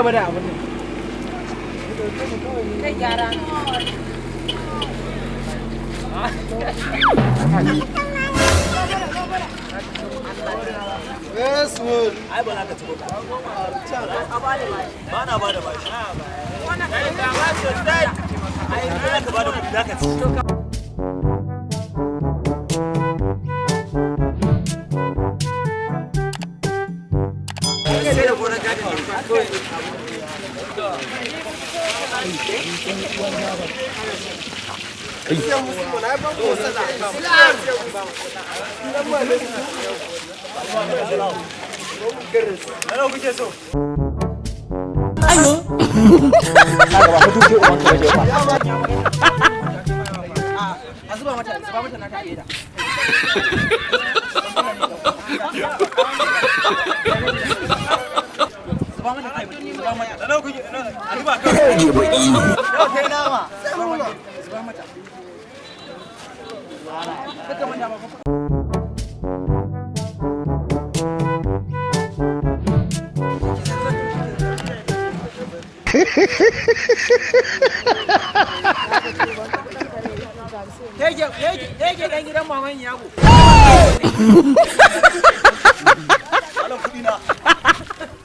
Gaba da abin nan. Kai gyara. Yes, well. Ai ba za ka ci ba. Ba na ba da bashi. Ai za ka ba da kuɗi za ka ci. Sai da gonar gadin ne. Nawa kuke so? A zuba mata, zuba mata naka a leda. Zuba mata kai, zuba mata. Nawa kuke? A zuba kawai. Nawa kai nama? Zuba mata. Kaka manta ba fa. Yake yake dan gidan maman Yago. Malam kuɗi na.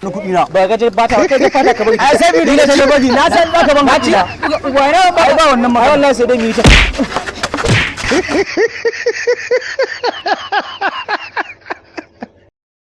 Kuɗi na. Ba ga ba ta kai fata ka bari. Ai sai bi da bari na san za ka ban kuɗi na. Wai ba Ai ba wannan magana. Wallahi sai dai mu yi ta.